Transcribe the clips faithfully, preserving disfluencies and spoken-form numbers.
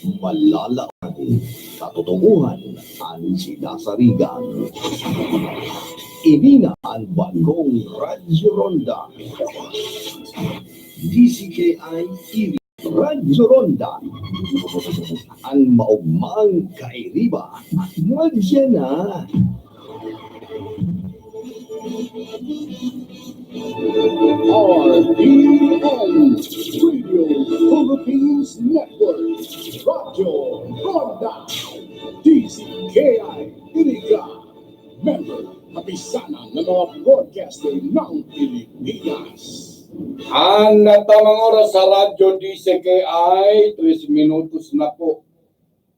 Malalaman, katotohanan an sinasarigan. Ini na an bagong Radyo Ronda. D C K I Iri Radyo Ronda. An maogmang kairiba. Magyan na. R P N, Radio Philippines Network, Radyo Ronda, D C K I Iriga, member, kapisanan ng mga broadcaster ng Pilipinas. An tamang oras sa Radyo D C K I, tres minutos na po.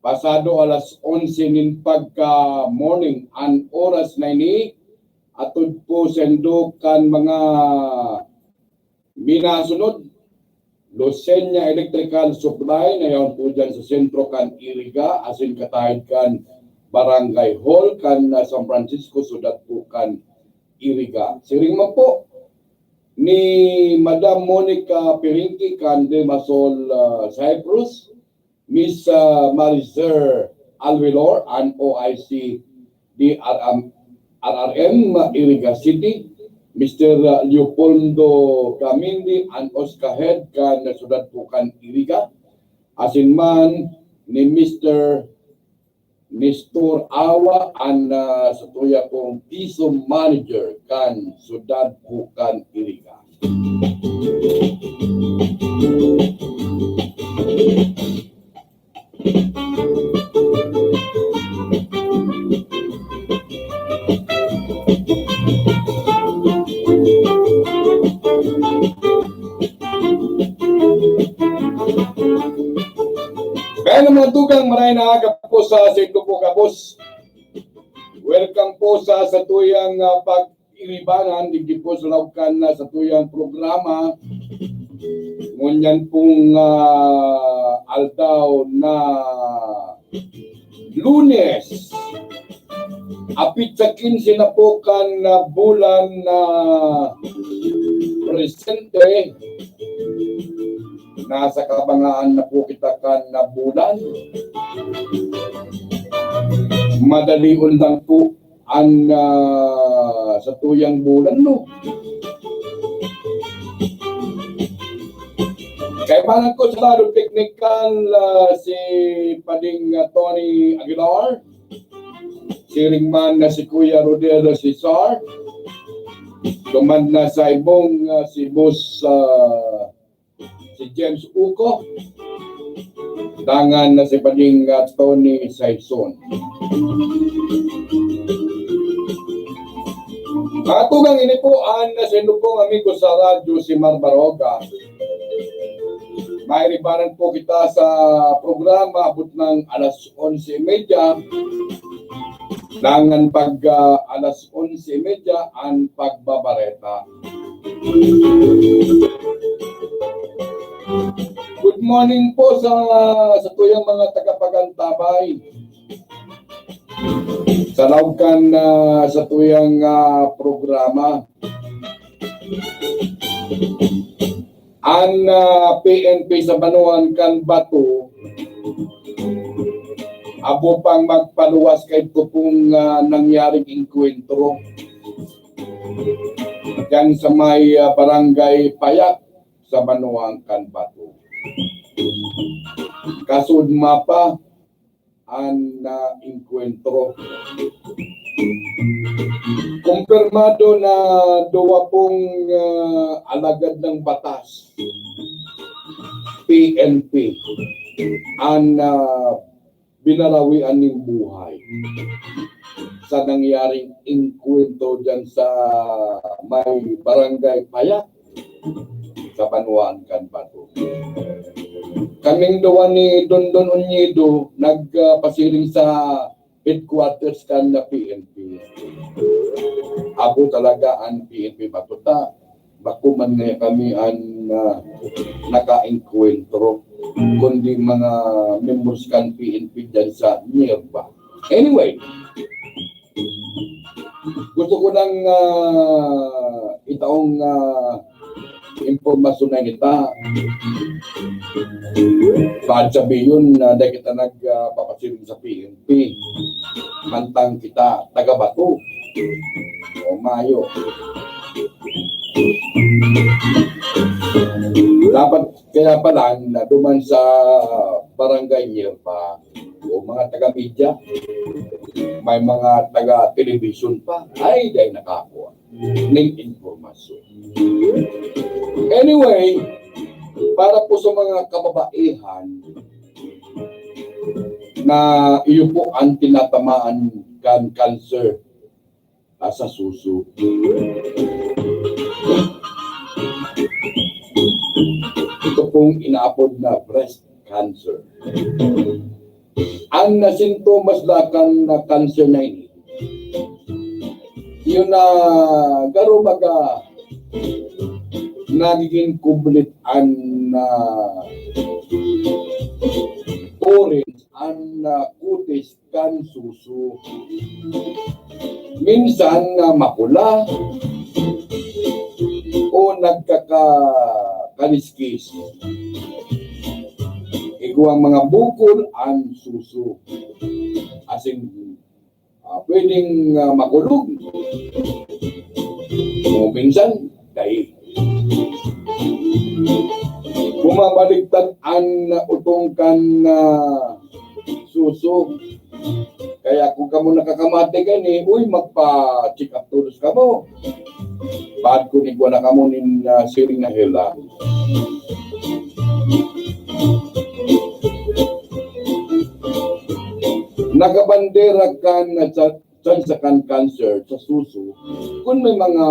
Pasado alas onse nin pagka-morning an oras na ini, atod po saindo kan mga minasunod, Lucenia Electrical Supply na yaon po dyan sa sentro kan Iriga, asin katahid kan Barangay Hall kan, ah, San Francisco, syudad po kan Iriga. Siring man po ni Madam Monica Piringki kan Limassol, ah, Cyprus, Miss, ah, Marizer Alvilor, an O I C D R M, R R M, Iriga City, Mister Leopoldo Camindi, an OSCA head kan syudad po kan Iriga, asin man ni Mister Nestor Awa, an, ah, satuya pong piso manager kan syudad po kan Iriga. Kaya mga tugang, maray na aga po sa saindo po gabos. Welcome po sa satuyang, ah, pag-iribanan, digdi po sa laog kan, ah, satuyang programa. Ngunyan pong, ah, aldaw na Lunes. Apit sa kinse na po kan, ah, bulan na presente. Nasa kabangaan na po kita kan, ah, bulan. Madalion lang po an, ah, satuyang bulan, no? Kaibanan ko sa lado teknikal, ah, si Pading, ah, Tony Aguilar. Siring man na si Kuya Rodel Cesar. Duman na sa ibong, ah, si Boss, ah, si James Uco. Dangan na si Pading, ah, Tony Saison. Mga tugang, ini po an, ah, saindo pong amigo sa radyo, si Mar Baroga. Mairibanan po kita sa programa abot ng alas onse y media. Dangan pag, ah, alas onse y media, an pagbabareta. Good morning po sa, sa tuyang mga tagapagantabay. Sa laog kan, ah, sa tuyang, ah, programa. An, ah, P N P sa Banwaan kan Bato, abo pang magpaluwas kaidto pong, ah, nangyaring engkwentro diyan sa may, ah, Barangay Payak sa Banwaan kan Bato. Kasud mapa, an, ah, engkwentro. Kumpirmado na duwa pong, ah, alagad ng batas, P N P, an, ah, binarawian nin buhay sa nangyaring engkwentro diyan sa may Barangay Payak, sa Banwaan kan Bato. Kaming duwa ni Dondon Onyedo nagpasiring sa headquarters kan na P N P. Abo talaga an P N P Bato ta. Bako man nga kami an, ah, nakaengkwentro, kundi mga membros kan P N P dyan sa Minerva. Anyway, gusto ko lang, ah, itaong, ah, impormasyon na kita. Bad sabiyon na dai kita nagpapasiring sa P N P. Mantang kita taga Bato. O, mayo. Dapat kaya pala na duman sa barangay Nierba, o mga taga-media, may mga taga-television pa, ay, dai nakakua ning impormasyon. Anyway, para po sa mga kababaihan na iyo po ang tinatamaan kan cancer ah, sa suso. Ito pong inaapod na breast cancer. Ang nasintomas da kan na cancer na ini, yun na garo baga nagiging kublit an na orange an na kutis kan suso. Minsan na mapula o nagkakakaliskis. Igwang mga bukol an suso. Asin, ah, pwedeng, ah, makulog. O minsan, dai. Bumabaliktad an utong kan, ah, suso. Kaya kung kamo nakakamate kani, uy, magpa-check up todos kamo. Baad kun igwa na kamo nin, ah, siring na helang. Nakabandera kan, ah, sa tsansa kan cancer sa suso, kun may mga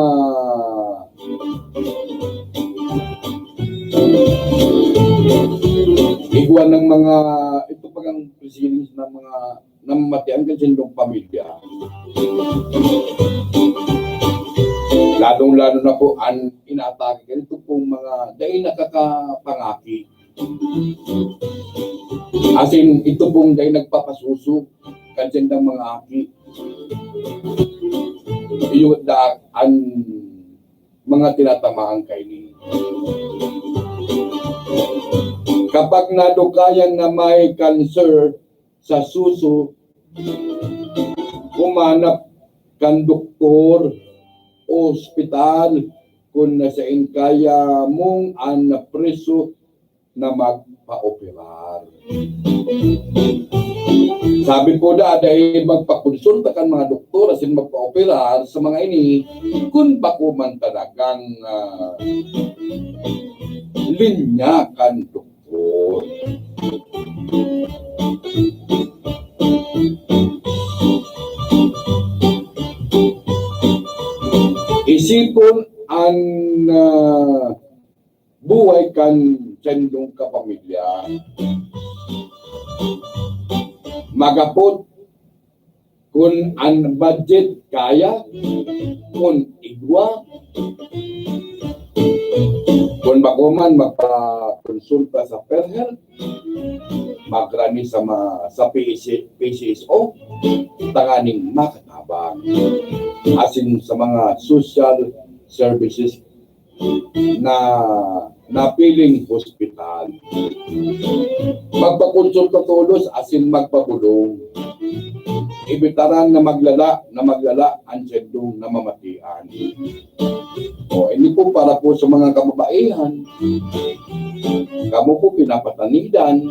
igwa ng mga, ito pag ang proceedings ng mga namamatian kan sindong pamilya. Lalong-lalo na po ang inaatake ganito pong mga dai nakakapangaki. Asin, ito pong dai nagpapasuso kan sindang mga aki. Iyo da an mga tinatamaan kaini. Kapag nadukayan na may cancer sa suso, humanap kan doktor o ospital kun saen kaya mong an preso na magpaoperar. Sabi po da, dai magpakonsulta kan mga doktor asin magpaoperar sa mga ini kun bako man talagang, ah, linya kan doktor. Isipon an, ah, buhay kan sendong kapamilya. Magapot kun an budget kaya, kun igwa, kun bako man magpakonsulta sa PhilHealth, magrani sa ma-, sa P C, P C S O, tanganing makatabang. Asin sa mga social services na napiling hospital. Magpakonsulta tolos asin magpabolong. Ibitaran na maglala, na maglala an sendong namamatian. O, ini po para po sa mga kababaihan. Kamo po pinapatanidan.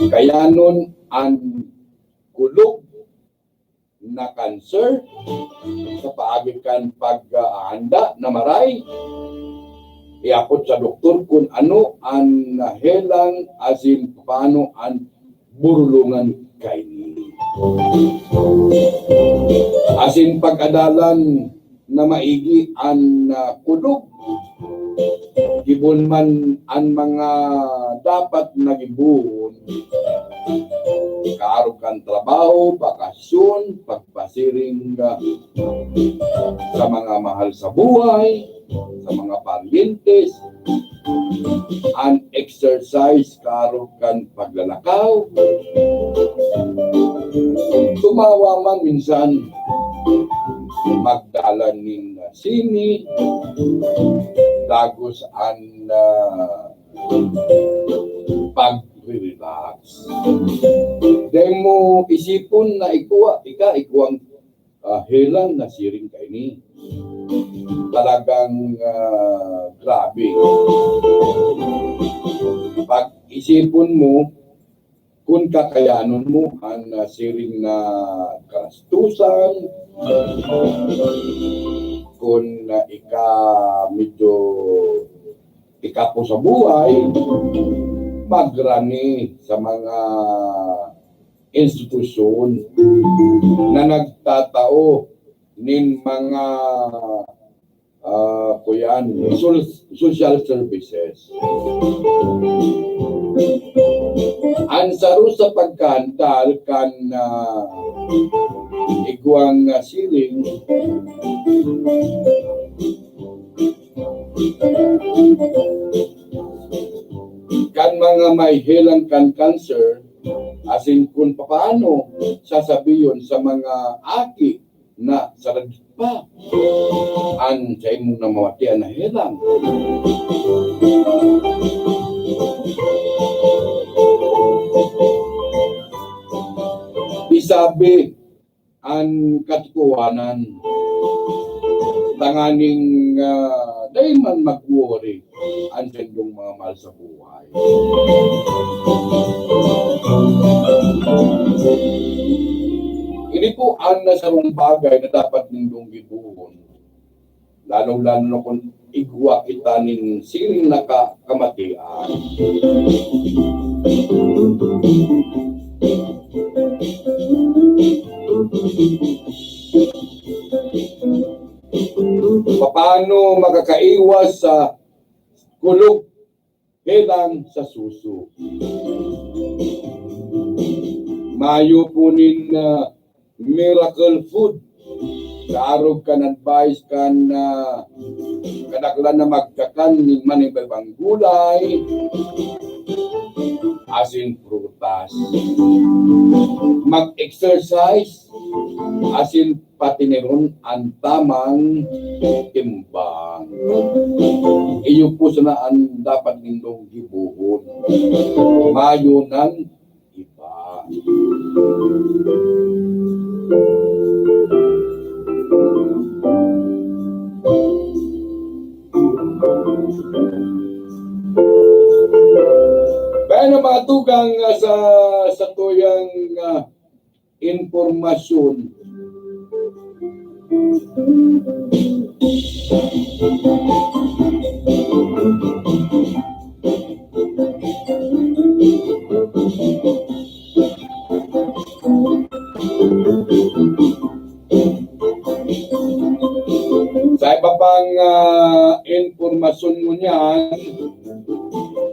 Kaya nun, an kulog na kanser sa paagi kan pag-aanda na maray. Iapot sa doktor kun ano an nahelang asin paano an burulungan kaini. Asin pag-adalan na maigi an, ah, kulog. Gibon man an mga dapat na gibon, kaarog kan trabaho, bakasyon, pagpasiring, ah, sa mga mahal sa buhay, sa mga paryentes, an exercise, kaarog kan paglalakaw. Tumawa man minsan, magdala nin sini, dagos an, ah, pagre-relax. Dai mo isipon na igwa, ika, igwang, ah, helang na siring kaini. Talagang, ah, grabe. Pag-isipon mo, kun kakayanon mo an, ah, siring na karastusan, kun, ah, ika medyo ikapo sa buhay, magrani sa mga institusyon na nagtatao nin mga, ah, kuyan, sol-, social services. An saro sa pagkaandal kan, ah, igwang, ah, siring, kan mga may helang kan cancer, asin kun papaano sasabiyon sa mga aki na saradit pa an saimong namamatian na helang. Isabi an katotohanan tanganing, ah, dai man mag-worry an saindong mga mahal sa buhay. Ini po an sarong bagay na dapat nindong gibohon, lalong-lalo na kun igwa kita nin siring na ka-, kamatian. Paano makakaiwas sa kulog helang sa suso? Mayo po nin, ah, miracle food. Sa arog kan advice kan, ah, kadaklan na magkakan nin manibaybang gulay, asin prutas. Mag-exercise, asin patiniron an tamang timbang. Iyo po sana an dapat nindong gibohon. Mayo nang iba. Bueno, mga tugang, ah, sa, sa tuyang, ah, impormasyon. Sa iba pang, ah, impormasyon mo niyan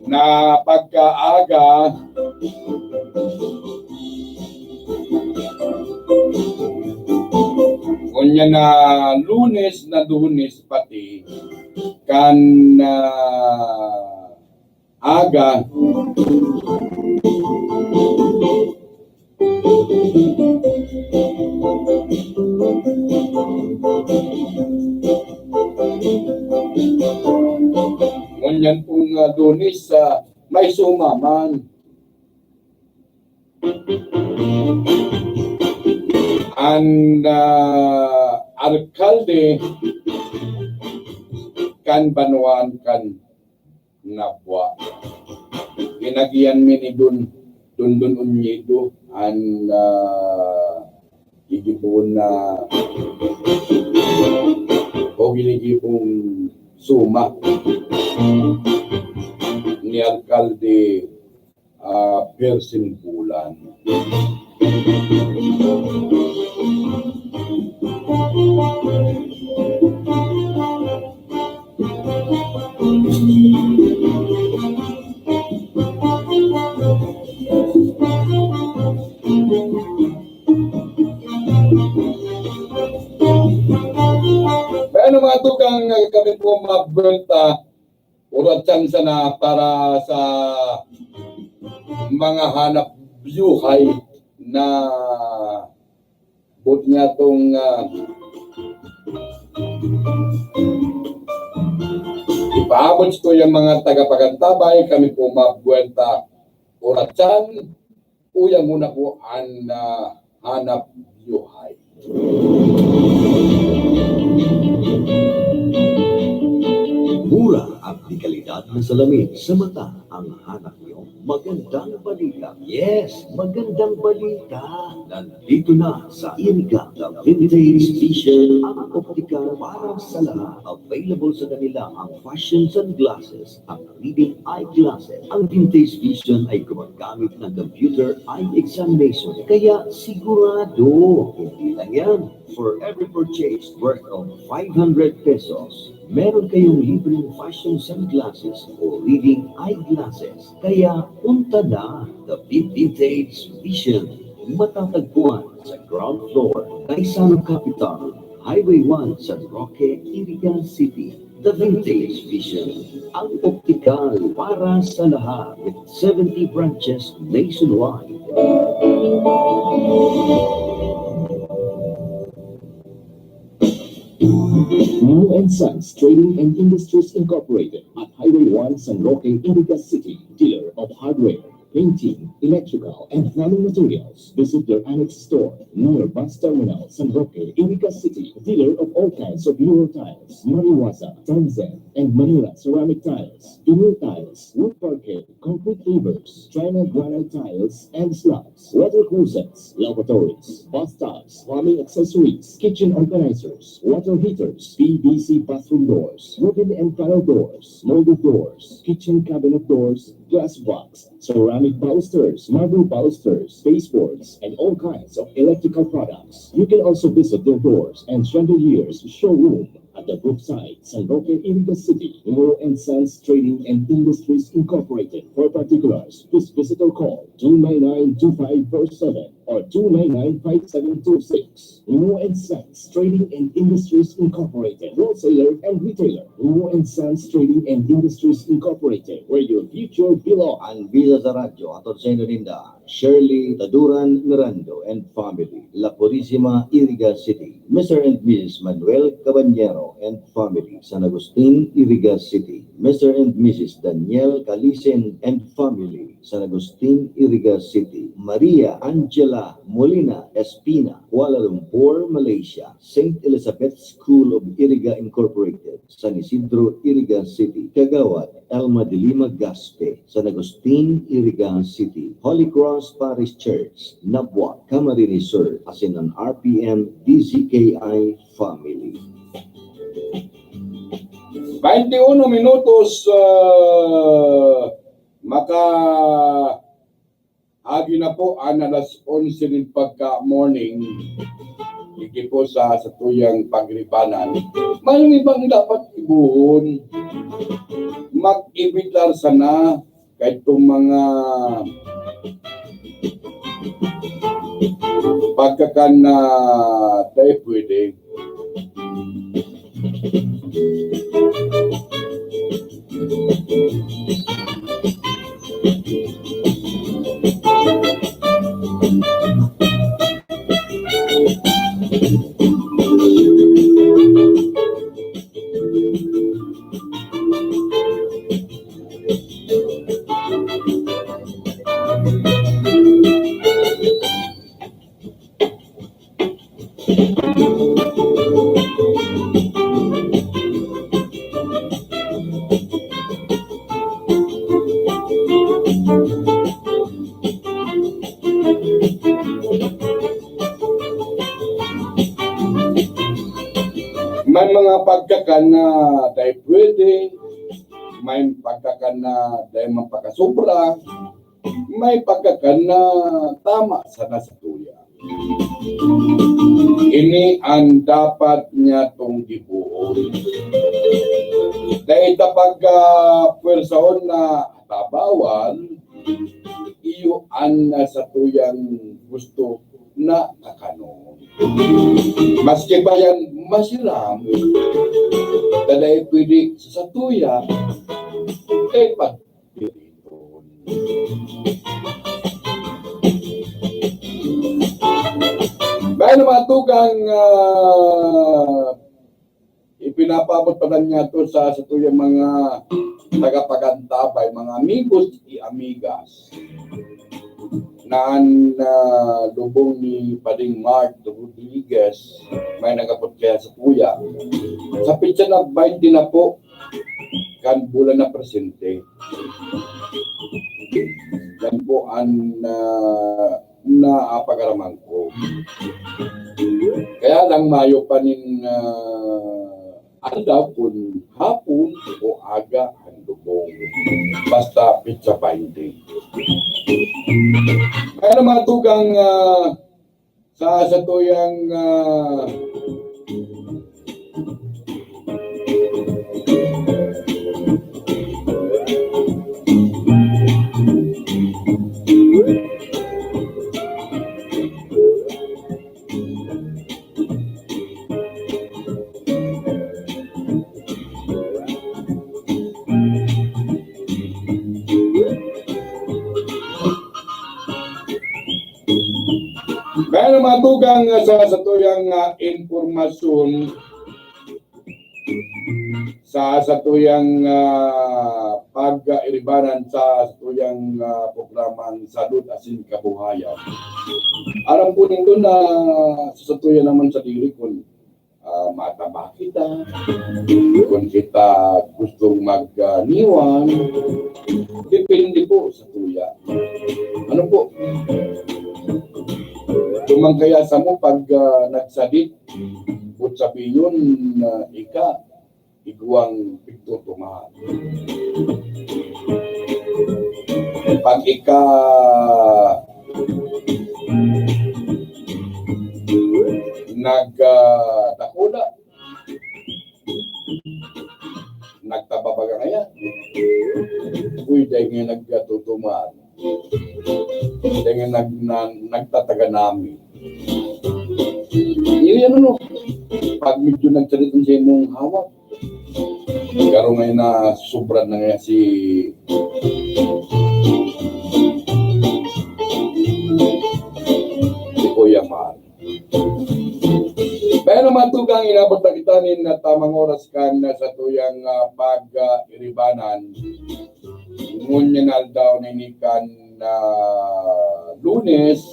na pagkaaga, unya na Lunes na Lunes pati kan, ah, aga. Ngunyan pong, ah, Lunes, ah, may suma man. An, ah, alkalde kan banwaan kan Nabua. Ginagiyan mi ni Don, Dondon Onyedo, an, ah, gigibohon na o ginigibong suma ni Alkalde, ah, Persin Bulan. Bueno, mga tugang, kami po mabenta. Puro tsansa na para sa mga hanap buhay na boot niya tong, ah, Ipaabot ko yung mga tagapagantabay, kami po mabuwelta oratsan. Uya muna po ang, ah, hanap buhay. Mura at dekalidad na salamin sa mata ang hanap niyo. Magandang balita. Yes, magandang balita. Nandito na sa Iriga, The Vintage Vision, ang optikal para sa lahat. Available sa kanila ang fashion sunglasses, ang reading eyeglasses. Ang Vintage Vision ay gumagamit ng computer eye examination. Kaya sigurado, hindi lang yan. For every purchase worth of five hundred pesos, meron kayong libreng fashion sunglasses o reading eyeglasses. Kaya punta na, The Vintage Vision. Matatagpuan sa ground floor, Gaisano Capital, Highway one, San Roque, Iriga City. The Vintage Vision, ang optikal para sa lahat, with seventy branches nationwide. Nuno and Sons Trading and Industries Incorporated at Highway one, San Roque, Iriga City, dealer of hardware, painting, electrical, and plumbing materials. Visit their annex store near bus terminal, San Roque, Iriga City, dealer of all kinds of Euro tiles, Mariwaza, Tanzan, and Manila ceramic tiles, vinyl tiles, wood parquet, concrete pavers, China granite tiles and slabs, water closets, lavatories, bathtubs, plumbing accessories, kitchen organizers, water heaters, P V C bathroom doors, wooden and panel doors, molded doors, kitchen cabinet doors, glass box, ceramic balusters, marble balusters, baseboards, and all kinds of electrical products. You can also visit their doors and chandeliers showroom at the Brookside, San Roque, Iriga City. Nuno and Sons Trading and Industries Incorporated. For particulars, please visit or call two nine nine two five four seven or two nine nine five seven two six. Nuno and Sons Trading and Industries Incorporated, wholesaler and retailer. Nuno and Sons Trading and Industries Incorporated, where your future belongs. An bisa sa radyo, hatod sa inyo ninda, Shirley Taduran Mirando and family, La Purisima, Iriga City. Mister and Missus Manuel Cabanyero and family, San Agustin, Iriga City. Mister and Missus Daniel Calisen and family, San Agustin, Iriga City. Maria Angela Molina Espina, Kuala Lumpur, Malaysia. Saint Elizabeth School of Iriga Incorporated, San Isidro, Iriga City. Kagawad Elma de Lima Gaspe, San Agustin, Iriga City. Holy Cross Parish Church, Nabua, Camarines Sur, asin an R P M D Z K I family. Bainti uno minutos, ah, maka-, agi na po an alas onse nin pagka-morning. Iki po sa satuyang pagribanan. May ibang dapat ibohon. Mag-imbitar sana kaitong mga pagkakan na dai pwede. May mga pagkakan na dai pwede, may pagkakan na dai man pakasobra, may pagkakan na tama sana satuya. Ini an dapat niyatong gibohon. Dai ta pag, ah, pwersahon na tabawon, iyo an, ah, satuyang gusto na kakanon. Maski pa yan masiram, ta dai pwede sa satuya, kay pag Dahil mga tugang, ah, Pinapaabot pa lang niya to sa, sa tuyang mga tagapagantabay, mga amigos y amigas, na an, ah, lubong ni Pading Mark Rodriguez, may nagapot kaya sa tuya. Sa petsa na baynte na po, kan bulan na presente. Yan po an, ah, naapagaraman ko. Kaya lang mayo pa nin, ah, aldaw kun hapon o aga an lubong. Basta petsa baynte. Kaya na mga tugang, ah, sa satuyang, ah, Kaya na mga tugang, ah, sa satuyang, ah, impormasyon, sa satuyang, ah, pag-iribanan sa satuyang, ah, programang Salud asin Kabuhayan. Aram ko nindo na sa satuya naman sadiri kun, ah, mataba kita, kun kita gustong mag, ah, niwan, depende po sa tuya. Ano po? Tumang kaya samo pag, ah, nagsadit, kun sabihon na ika, igwang pigtutumahan. Pag ika nag, ah, dakula, nagtaba baga kaya. Uy, dahil nga nagtutumahan. Dahil nga nag-, na-, nagtataganami. Yun yan, ano, pag medyo nagsalita sa imong hawak, garo ngayon na sobra na nga si, si Kuya Mar. Pero mga tugang, inabot na kita nin tamang oras kan satuyang, ah, pag, ah, iribanan. Ngunyan aldaw na ini kan, ah, Lunes.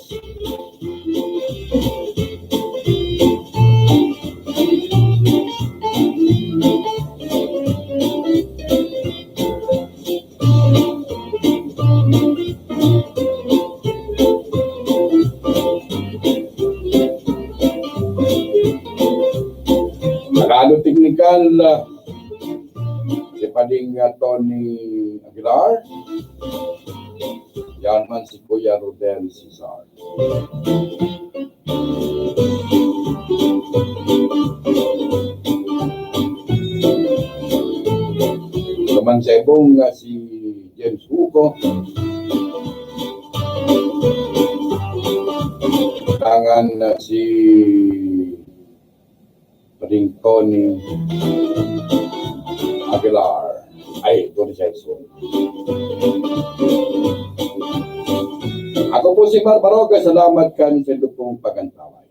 Tagalog Technical, ah, si Pading, ah, Tony Aguilar. Yan man si Kuya Rodel Cesar. Naman sa ibong nga si James Hugo. Tangan na si Pading Tony Aguilar. Ay, Tony Jackson. Ako po si Mar Baroga. Salamat kan sa lupong pagantaway.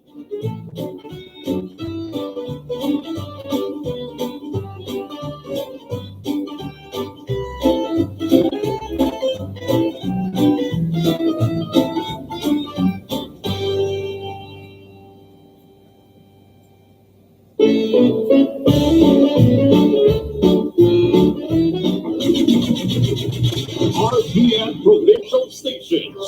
R P N Provincial Stations,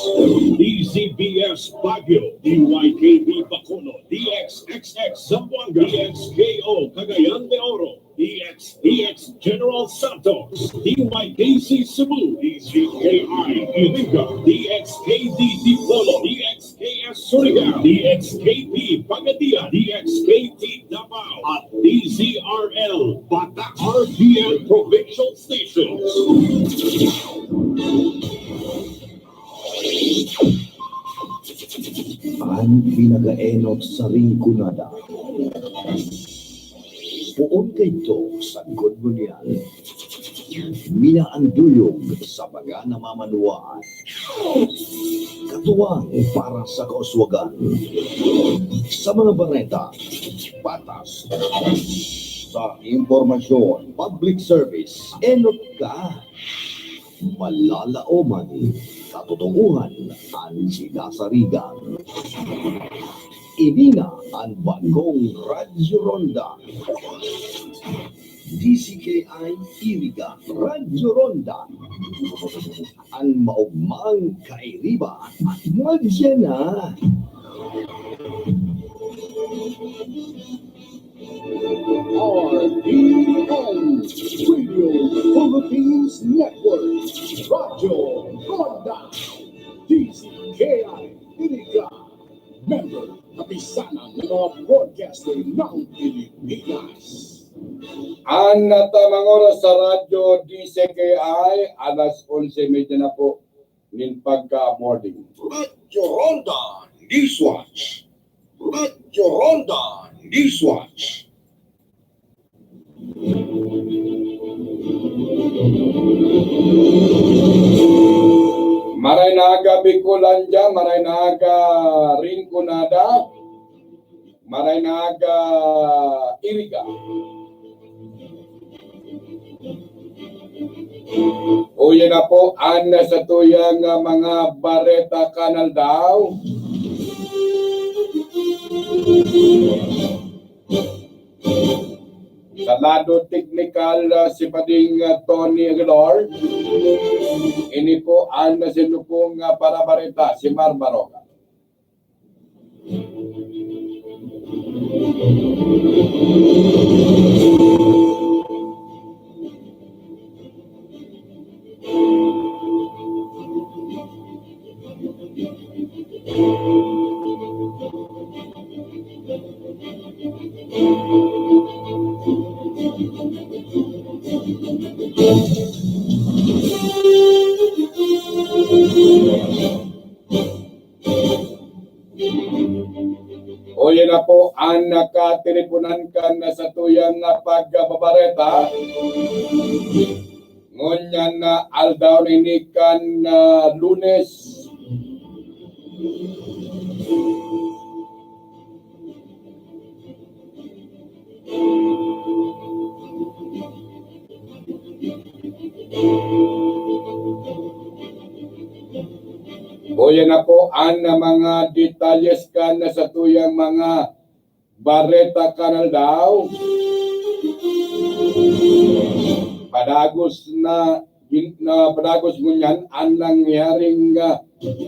D Z B S Baguio, D Y K B Bacolod, D X X X Zamboanga, D X K O Cagayan de Oro, D X D X General Santos, D Y K C Cebu, D Z K I Iriga, D X K D Dipolog, D X K S Surigao, D X K P Pagadian, D X K T Davao, at D Z R L Batak, R P N Provincial Stations. An pinakaenot sa Rinconada. Poon kaidto sagkod ngunyan. Minaanduyog sa mga namamanwaan. Katuwang para sa kauswagan. Sa mga bareta, patas. Sa impormasyon, public service, enot ka. Malalaoman, katotohanan an sinasarigan. Ini na an bagong Radyo Ronda. D C K I Iriga, Radyo Ronda. An maogmang kairiba, madya na. R P N, Radio Philippines Network, Radyo Ronda, D C K I Iriga, member, kapisanan ng mga broadcaster ng Pilipinas. An tamang oras sa Radyo D C K I, alas onse y media na po nin pagka-morning. Radyo Ronda Newswatch. Radyo Ronda Newswatch. Maray na aga, Bicolandia, maray na aga, Rinconada, maray na aga, Iriga. Uya na po an satuyang, ah, mga bareta kan aldaw. Sa lado teknikal, ah, si Pading, ah, Tony Aguilar. Ini po an sinupong, ah, parabareta, si Mar Maroga. O, yan na po an nakatiriponan kan satuyang, ah, pagbabareta. Ngunyan na aldaw na ini kan, ah, Lunes. O, yan na po an mga detalyes kan satuyang mga bareta kan aldaw. Padagos na, na padagos ngunyan an nangyaring, ah,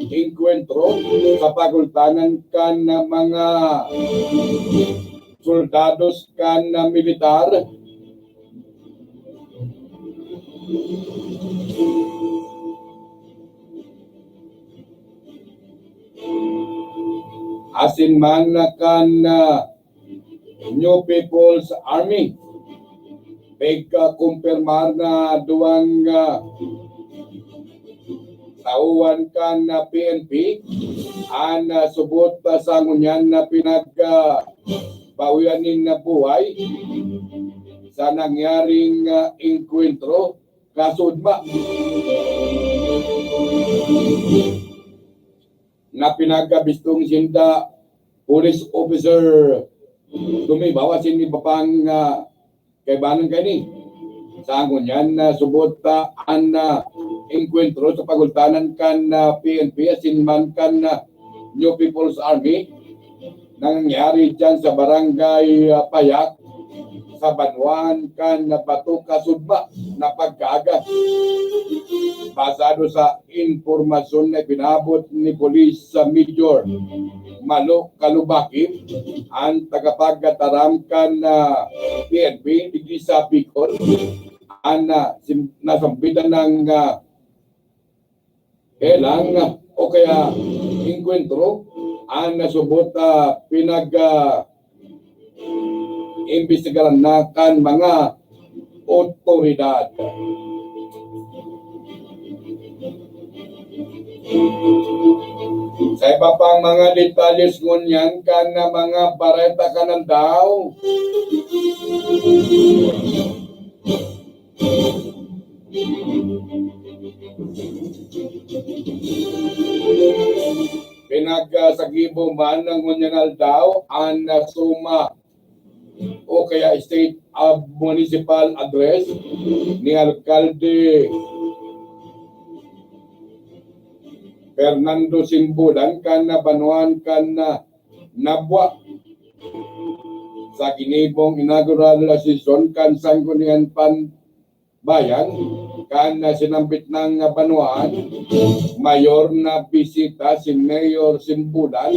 engkwentro sa pagultanan kan mga soldados kan, ah, militar. Asin man kan, ah, New People's Army. Pagkakumpirmar na duwang, ah, tauhan kan, ah, P N P an, ah, subot, ah, sa ngunyan na pinag, ah, bawian nin, ah, buhay sa nangyaring, ah, engkwentro kasudma na pinagkabistong sinda police officer, gumibawa sin iba pang, ah, kaibanan kaini. Sa ngunyan na subot, ah, an, ah, engkwentro sa pagultanan kan, ah, P N P asin man kan, ah, New People's Army, nangyari diyan sa Barangay, ah, Payak, sa banwaan kan Bato Kasudma na pagkaaga. Basado sa impormasyon na ipinabot ni Police Major Malo Kalubaki, an tagapagtaram kan, ah, P N P digdi sa Bicol, an, ah, sim-, nasambitan ng, ah, helang o kaya engkwentro, an nasubot, ah, pinag, ah, imbestigaran na kan mga otoridad. Sa iba pang mga detalyes ngunyan kan mga bareta kan aldaw, pinagsagibo man ngunyan aldaw an suma o kaya State of Municipal Address ni Alkalde Fernando Simbulan kan na banwaan kan na Nabua sa ginibong inaugural sesyon kan Sanggunian Pan-, Bayan kan na sinambit nang banwaan, mayor na bisita si Mayor Simbulan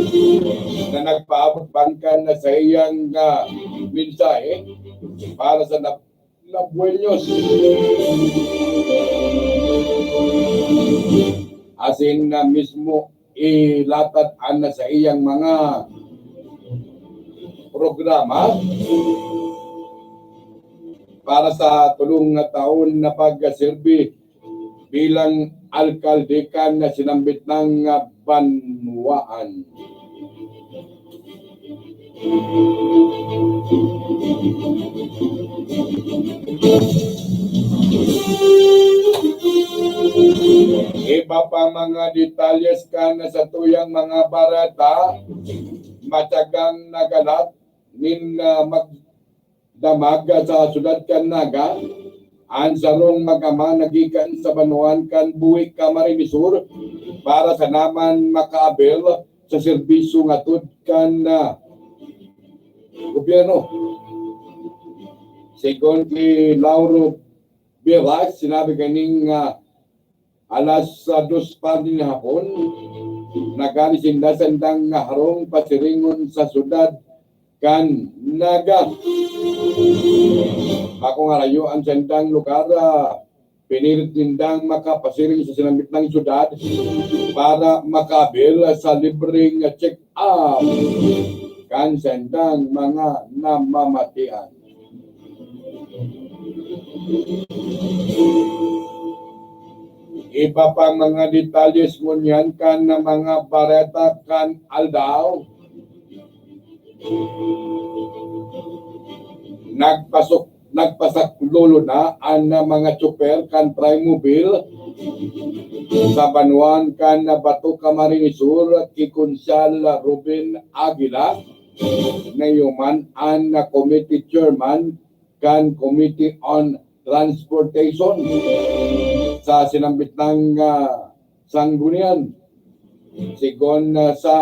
na nagpaabot man kan na saiyang, ah, mensahe para sa Nab-, Nabueños. Asin na mismo ilatad an saiyang mga programa para sa tolong nga taon na pagserbi bilang alkalde kan sinambit nang banwaan. Iba pa mga detalyes kan satuyang mga bareta, matyagang nagalat nin, ah, magdamag sa syudad kan Naga, an sarong mag-ama na gikan sa banwaan kan Buhi, Camarines Sur, para sana man makaabel sa serbisyo ngatod kan, ah, gobyerno. Segun ki Lauro Vivas, sinabi kaning, ah, alas, ah, dos pa nin hapon, nagani sinda sa indang harong pasiringon sa syudad kan Naga. Bako nga layo an saindang lugar, ah, pinilit nindang makapasiring sa sinambit nang syudad para makaabel sa libreng check-up kan saindang mga namamatian. Iba pang mga detalyes ngunyan kan mga bareta kan aldaw. Nagpasok, nagpasaklolo na an mga tsoper kan Trimobile sa banwaan kan Bato, Camarines Sur, ki Konsehal Ruben Aguila, na iyo man an committee chairman kan Committee on Transportation sa sinambit nang, ah, sanggunian. Segun, ah, sa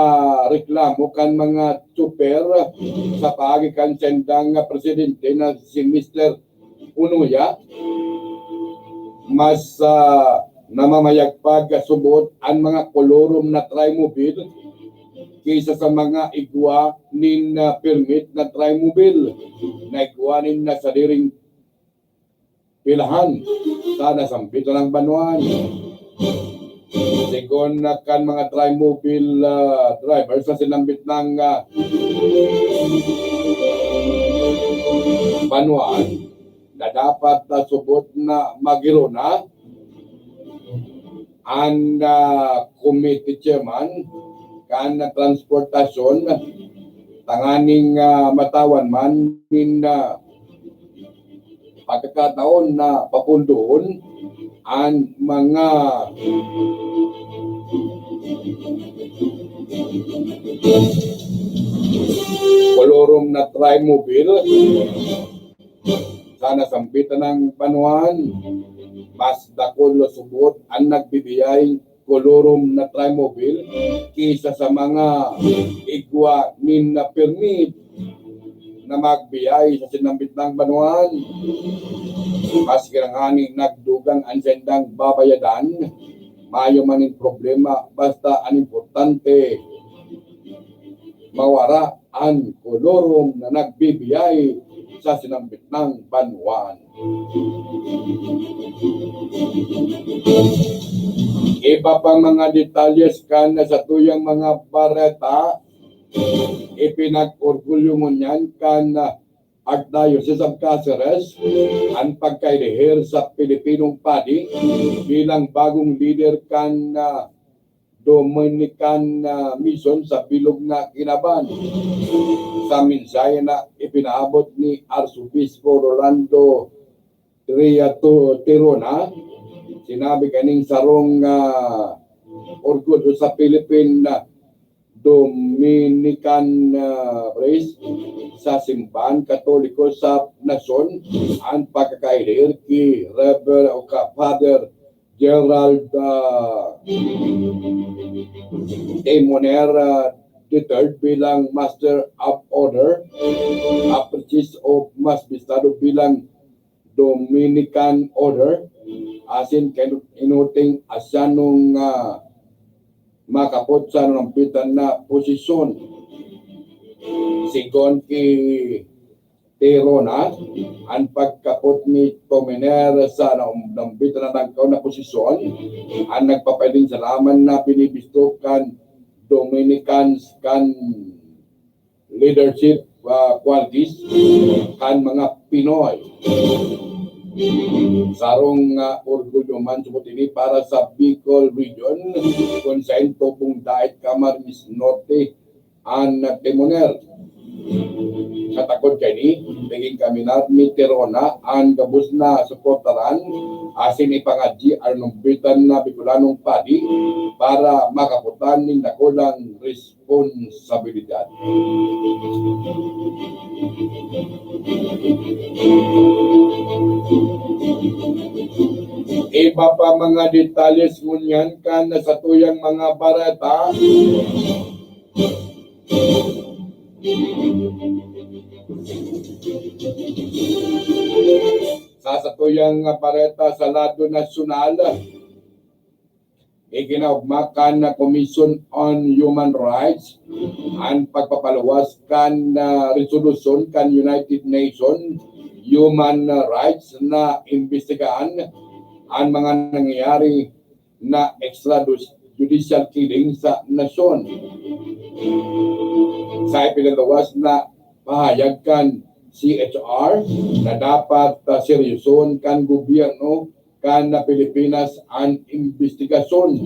reklamo kan mga tsoper sa paagi kan saindang presidente na si Mister Unuya, mas, ah, namamayag pag subot an mga kolorum na Trimobile kaysa sa mga igwa nin, ah, permit na Trimobile na igwa nin na sadiring pilahan sa nasambit na banwaan. Segun na kan mga Trimobile, ah, drivers sa sinambit nang, ah, banwaan na dapat na subot na magiro na an, ah, committee chairman kan transportasyon tanganing, ah, matawan man nin, ah, pagkakataon na papundoon an mga kolorum na Trimobile sa nasambit na banwaan. Mas dakul na subot an nagbibiyay kolorum na Trimobile kaysa sa mga igwa nin na permit na magbiyay sa sinambit na banwaan. Maski na ngani nagdugang an saindang babayadan, mayo man nin problema, basta an importante, mawara an kolorum na nagbibiyay sa sinambit na banwaan. Iba pang mga detalyes kan satuyang mga bareta, ipinag-orgulyo ngunyan kan Archdiocese of Caceres an pagkairihir sa Pilipinong padi bilang bagong lider kan, ah, Dominican, ah, Mission sa bilog na kinaban. Sa mensahe na ipinaabot ni Arsobispo Rolando Ria To-, Tirona, sinabi kaning sarong, ah, orgulyo sa Philippine, ah, Dominican, ah, Priest sa Simbahan Katoliko sa nasyon, an pagkakahilir ki Rever-, o ka Father Gerald, ah, Timoner, ah, the third bilang Master of Order, Apprentice of Mas Bistado bilang Dominican Order, asin kainu-, inuting Asyanong, ah, makapot sa nanambitan na posisyon. Sigon ki Tirona, an pagkapot ni Tominer sa naum-, nambitan na langkaw na posisyon, an nagpapahiling sa laman na binibisto kan Dominicans kan leadership, ah, qualities kan mga Pinoy. Sarong, ah, orgulyo man subot ini para sa Bicol Region, kun saen tubong dait Camarines Norte an Timoner. Katakod kaini, nagin kaminar ni Tirona an gabos na suportaran asin ipangadyi an nambitan na Bicolanong padi para makapotan nin dakulang responsabilidad. Iba pa mga detalye ngunyan kan satuyang mga bareta. Sa satuyang bareta sa lado nasyonal, ikinaogma kan Commission on Human Rights an pagpapaluwas kan, ah, resolusyon kan United Nations Human Rights na imbestigahan an mga nangyayari na extrajudicial killing sa nasyon. Sa ipinaluwas na pahayag kan C H R na dapat, ah, seryosohon kan gobyerno kan Pilipinas an imbestigasyon.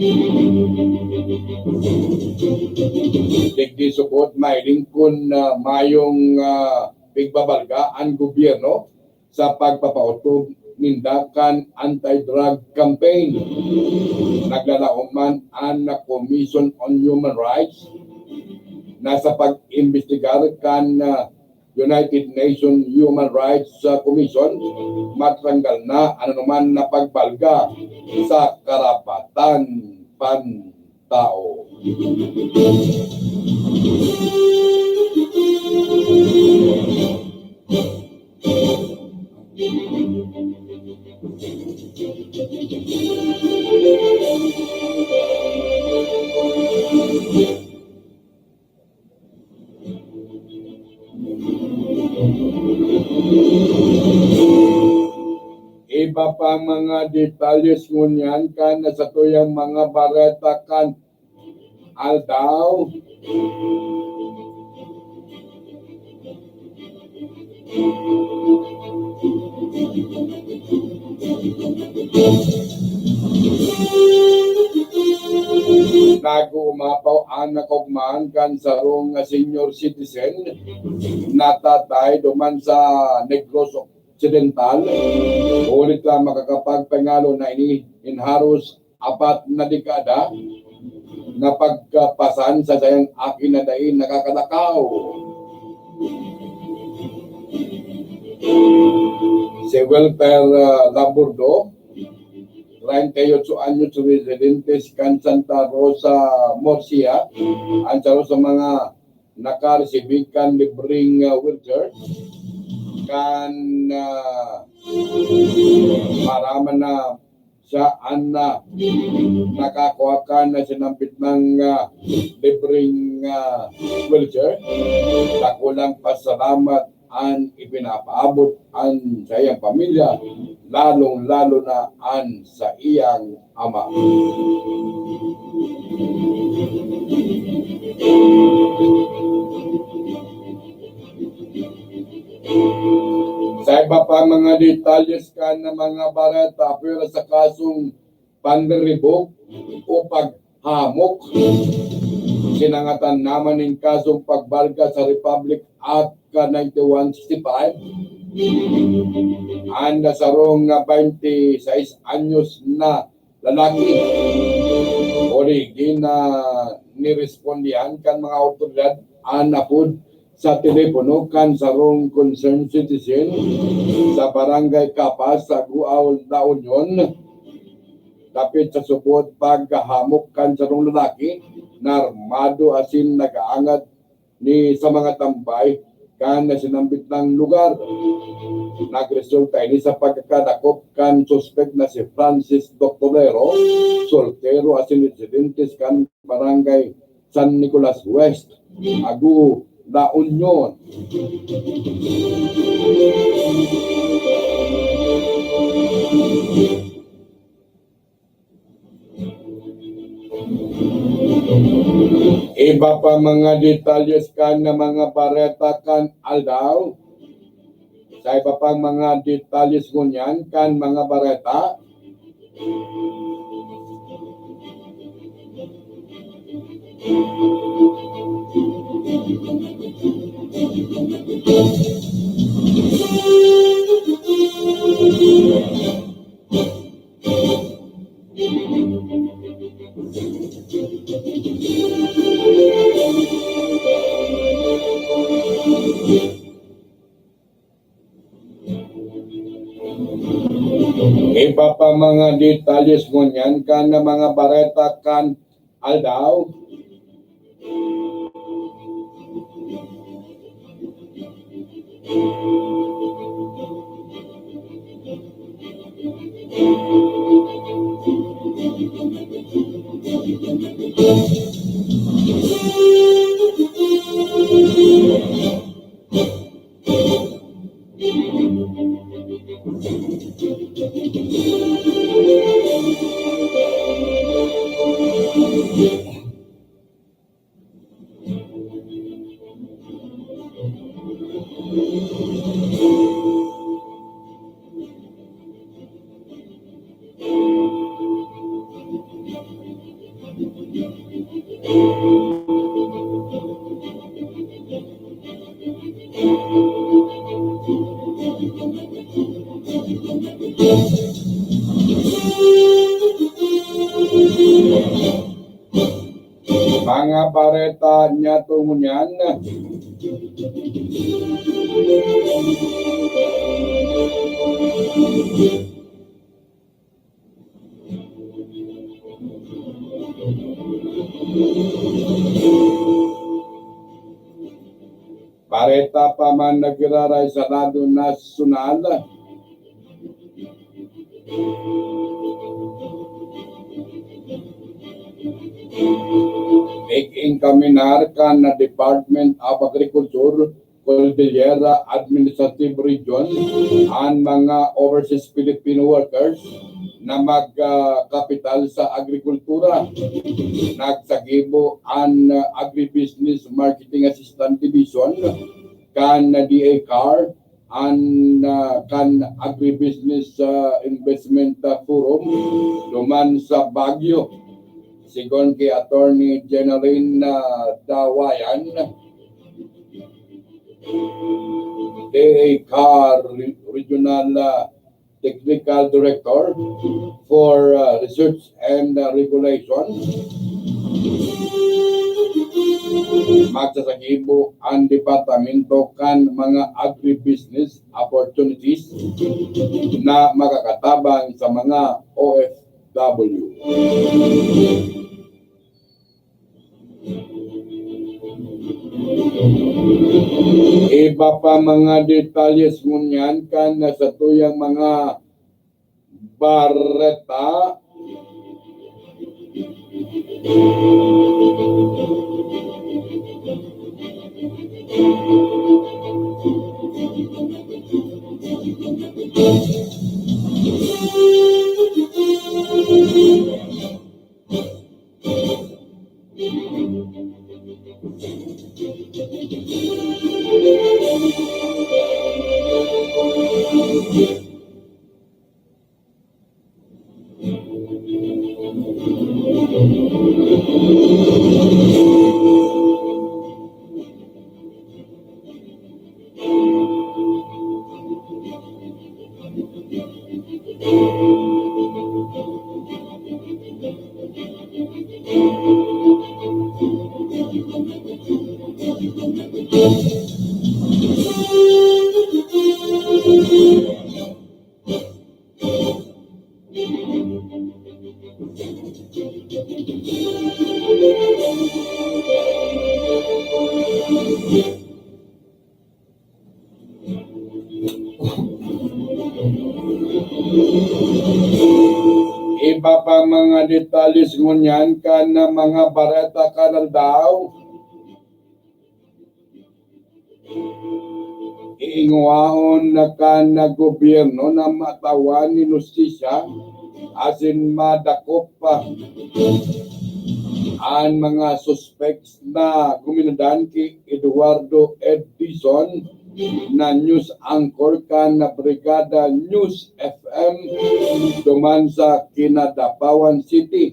Digdi subot mahiling kun, ah, mayong, ah, pigbabalga an gobyerno sa pagpapaotob ninda kan anti-drug campaign. Naglalaom man an Commission on Human Rights na sa pag-imbestigar kan, ah, United Nations Human Rights, ah, Commission, matanggal na an anoman na pagbalga sa karapatan pantao. Iba pa mga detalye ngunyan kan satuyang mga bareta kan aldaw. Nag-uumapaw an kaogmahan kan sarong senior citizen na tatay duman sa Negros Occidental, huli ta makakapagpangalo na ini nin haros apat na dekada na pagkapasan sa saiyang aki na dai nakakalakaw. Si Wilfer, ah, Laburdo, treinta y ocho anyos, residente kan Santa Rosa, Murcia, an saro sa mga nakaresibi kan libreng, ah, wheelchair kan, ah, maaraman na siya an, ah, nakakua kan sinambit na, ah, libreng, ah, wheelchair. Dakulang pasalamat an ipinapaabot an saiyang pamilya, lalong-lalo na an saiyang ama. Sa iba pa mga detalye kan mga bareta, pwera sa kasong panribok o paghamok, sinangatan naman nin kasong pagbalga sa Republic Act ka ninety-one sixty-five. An sarong nga twenty-six anyos na lalaki o Rigi na nirespondihan kan mga awtoridad an apod sa telepono kan sarong concerned citizen sa Barangay Capas, Saguao, La Union, dapit sa subot pagkahamok kan sarong lalaki na armado asin nag-aangat ni sa mga tambay kan sinambit na lugar. Nagresulta ini sa pagkakadakop kan suspek na si Francis Doctorero, soltero asin residente kan Barangay San Nicolas West, Agu, La Union. Iba pa mga detalye kan mga bareta kan aldaw. Sa iba pang mga detalye ngunyan kan mga bareta, iba pa mga detalye ngunyan kan mga bareta kan aldaw. Mga bareta niya tungo niyan. Bareta pa man nagiraray sa lado nasyonal. Ig-enkaminar kan Department of Agriculture, Cordillera Administrative Region, an mga overseas Filipino workers na magkapital sa agrikultura. Nagsagibo an Agribusiness Marketing Assistance Division kan D A car an, ah, kan Agribusiness, ah, Investment, ah, Forum duman sa Baguio. Sigon ki Attorney Jeneline, ah, Dawayan, D A car Re-, Regional, ah, Technical Director for, uh, Research and, uh, Regulation, magsasagibo an departamento kan mga agribusiness opportunities na makakatabang sa mga O F W. Iba pa mga detalye ngunyan kan satuyang mga bareta. Iba pa mga detalye ngunyan kan mga bareta kan aldaw. Iinguwaon na kan gobyerno na matawan nin hustisya asin madakop pa an mga suspek na guminadan ki Eduardo Edison na news anchor kan Brigada News F M duman sa Kinadapawan City.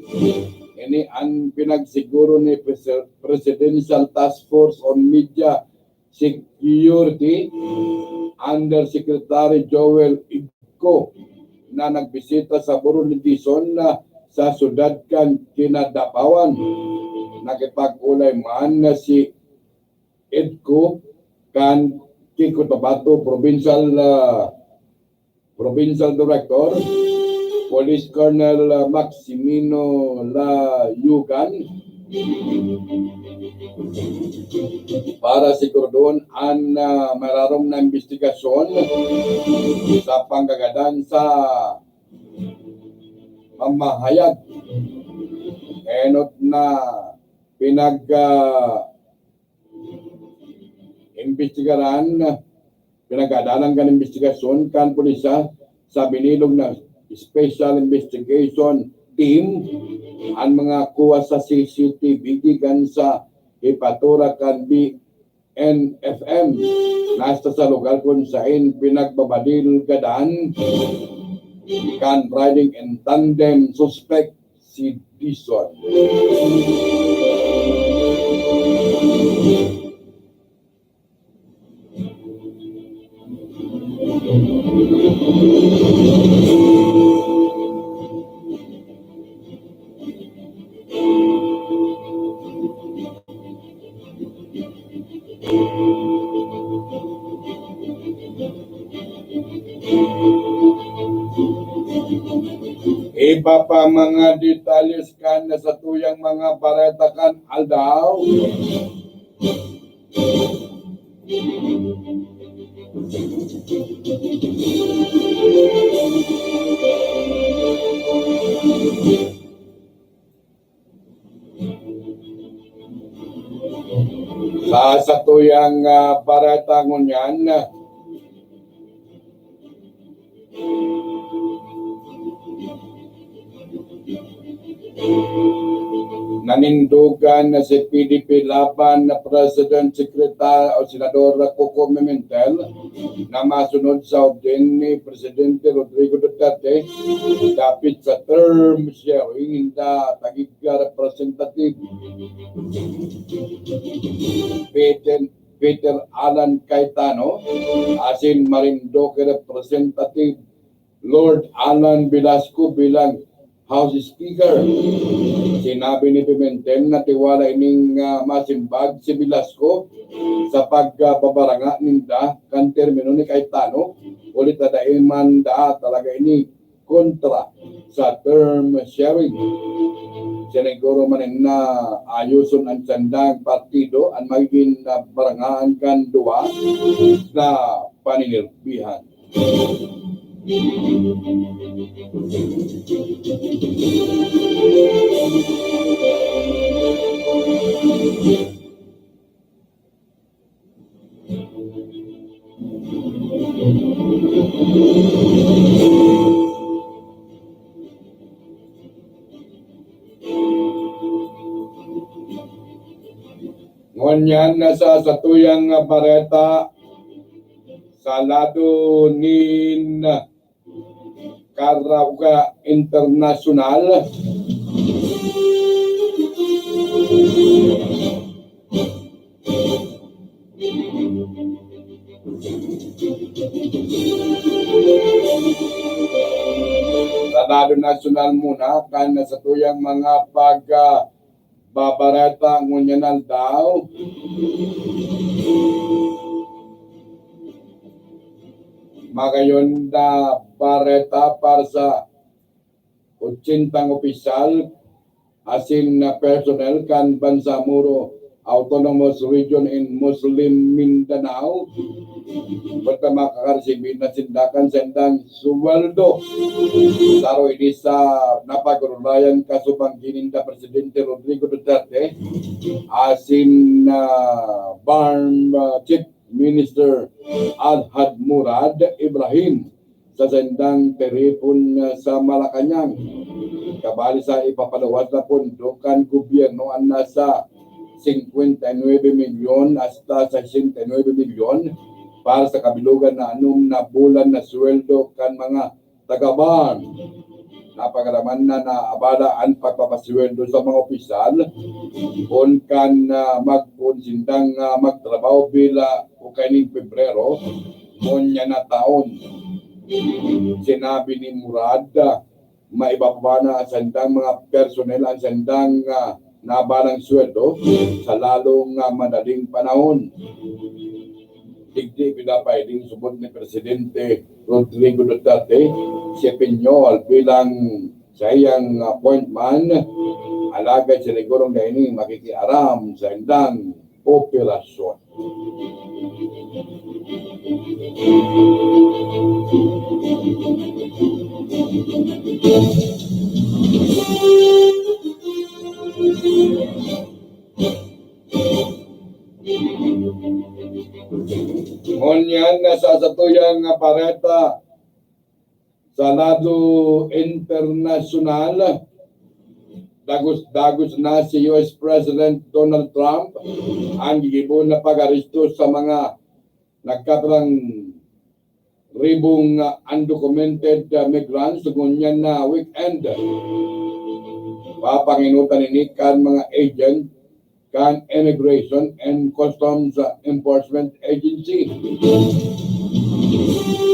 Ini an pinagsiguro ni Presi-, Presidential Task Force on Media Security Undersecretary Joel Igco na nagbisita sa Burol ni Dison na sa syudad kan Kinadapawan. Nakipag-olay man na si Igco kan ki Cotabato Provincial, ah, Provincial Director, Police Colonel, ah, Maximino Layugan para siguraduhon an, ah, mararom na imbestigasyon sa panggagadan sa pamahayag. Enot na pinag, ah, imbestigaran, pinagadalan kan imbestigasyon kan pulisya sa binilog na Special Investigation Team an mga kuha sa C C T V gikan sa jepatura kan B N F M nasta sa lugar kun saen pinagbabadilgadan kan riding in tandem suspect si Dison. Iba pa mga detalye kan satuyang mga bareta kan aldaw. Sa satuyang, ah, bareta ngunyan, nanindogan na si P D P Laban na President Secretary o Senador Coco Pimentel na masunod sa ordin ni Presidente Rodrigo Duterte dapit sa term sharing inda tagig Representative Peter, Peter Alan Cayetano asin Marinduque Representative Lord Alan Velasco bilang House Speaker. Sinabi ni Pimentel na tiwala ining, ah, masimbag si Velasco sa pagbabaranga ninda kan termino ni Cayetano, huli ta dai man daa talaga ini kontra sa term sharing. Siniguro man na ayoson an sandang partido an magigin, ah, barangaan kan duwa na paninirbihan. Ngunyan na sa satuyang bareta sa lado nin Karaoke International. Sa lado nasyonal muna, kan satuyang mga pag, ah, babareta ngunyan aldaw. Magayon na bareta para sa otsentang opisyal asin na personnel kan Bangsamoro Autonomous Region in Muslim Mindanao, basta makakaresibi na sinda kan sendang sweldo. Saro ini sa napag-orolayan kasubang gininda Presidente Rodrigo Duterte asin uh, BARMM uh, Chief Minister Alhad Murad Ibrahim sa sendang tiripon sa Malacañang. Kabali sa ipapaluwas na pondo kan gobyerno an nasa singkwenta y nuebe milyon hasta sesenta y nuebe milyon para sa kabilogan na anom na bulan na sweldo kan mga taga-BARMM. Napagaraman na na abala an pagpapasweldo sa mga opisyal kun kan uh, magpoon sindang uh, magtrabaho bila o kaining Pebrero, ngunyan na taon. Sinabi ni Murad, maibababa na sandang mga personnel ang sandang uh, nabalang sweldo sa lalong uh, madaling panahon. Digdi pinapahiling subot ni Presidente Rodrigo Duterte si Piñol bilang saiyang appointment, alagad sinigurong na ini makikiaram sa indang operasyon. Ngunyan na sa satuyang pareta sa lado internasyonal, dagos-dagos na si U S President Donald Trump ang gigibo na pag-aresto sa mga nagkapirang ribong uh, undocumented uh, migrants ngunyan na weekend. Papanginutan ini kan mga agent kan Immigration and Customs uh, Enforcement Agency.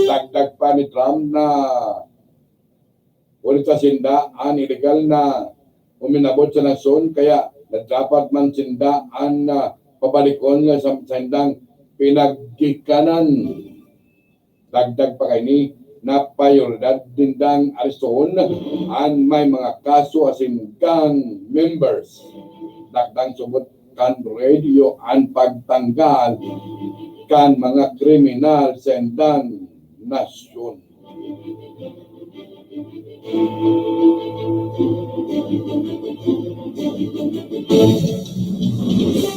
Dagdag pa ni Trump na huli sa sinda an illegal na uminabot sa nasyon, kaya dapat man sinda an uh, pabalikon sa sindang pinagkikanan. Dagdag pa kaini, na prioridad nindang arestohon an may mga kaso asin gang members. Dagdag subot kan radio an pagtanggal kan mga kriminal sa indang nasyon.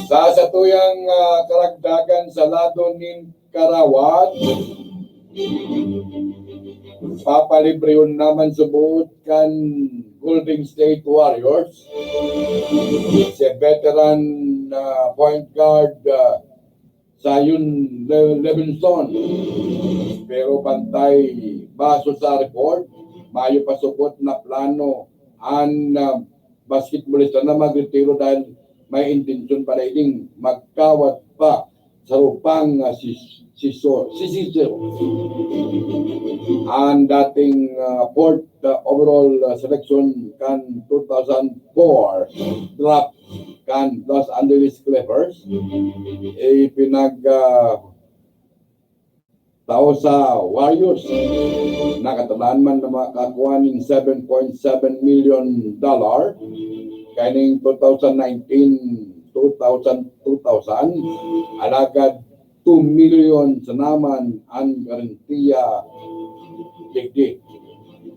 Sa satuyang uh, karagdagan sa lado nin karawat, papalibrehon naman subot kan Golden State Warriors si veteran uh, point guard uh, Zion Le- Levinson. Pero bantay baso sa report, mayo pa subot na plano an uh, basketballista na magretiro dahil may intensyon pa daing magkawat pa sa rupang uh, si si so si Cicero. Ang dating uh, fourth uh, overall uh, selection kan two thousand four draft kan Los Angeles Clippers, ipinag uh, tao sa Warriors. Nakatalaan man na makakuha nin seven point seven million dollar kaining two thousand nineteen, two thousand, two thousand. Alagad two million sa naman ang garantiya digdi.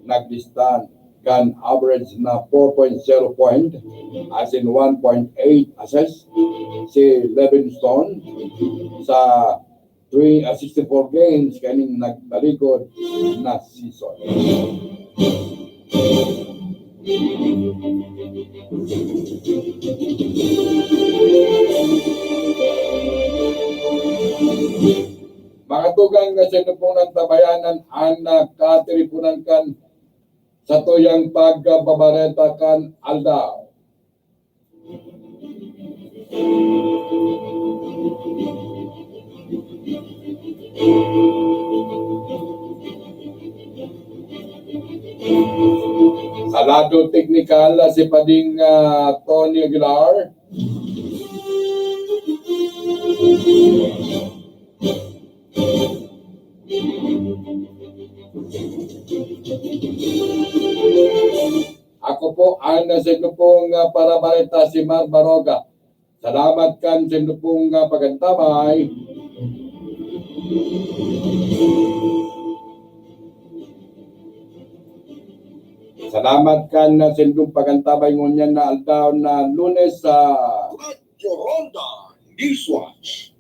Nagdistan kan average na four point zero point, as in one point eight assist si Levinson sa three, ah, sixty-four games kaning nagtalikod na season. Mga tugang na sinupunan tabayanan an nakatiripunan kan sa tuyang pagbabareta kan aldaw. Sa lado teknikal, si Pading, ah, Tony Aguilar. Ako po ang nasa inyo pong, ah, parabareta, si Mar Baroga. Salamat kan saindo pong, ah, pag-antabay. Salamat kan, ah, saindong pag-antabay ngunyan na aldaw na Lunes sa Radyo Ronda Newswatch.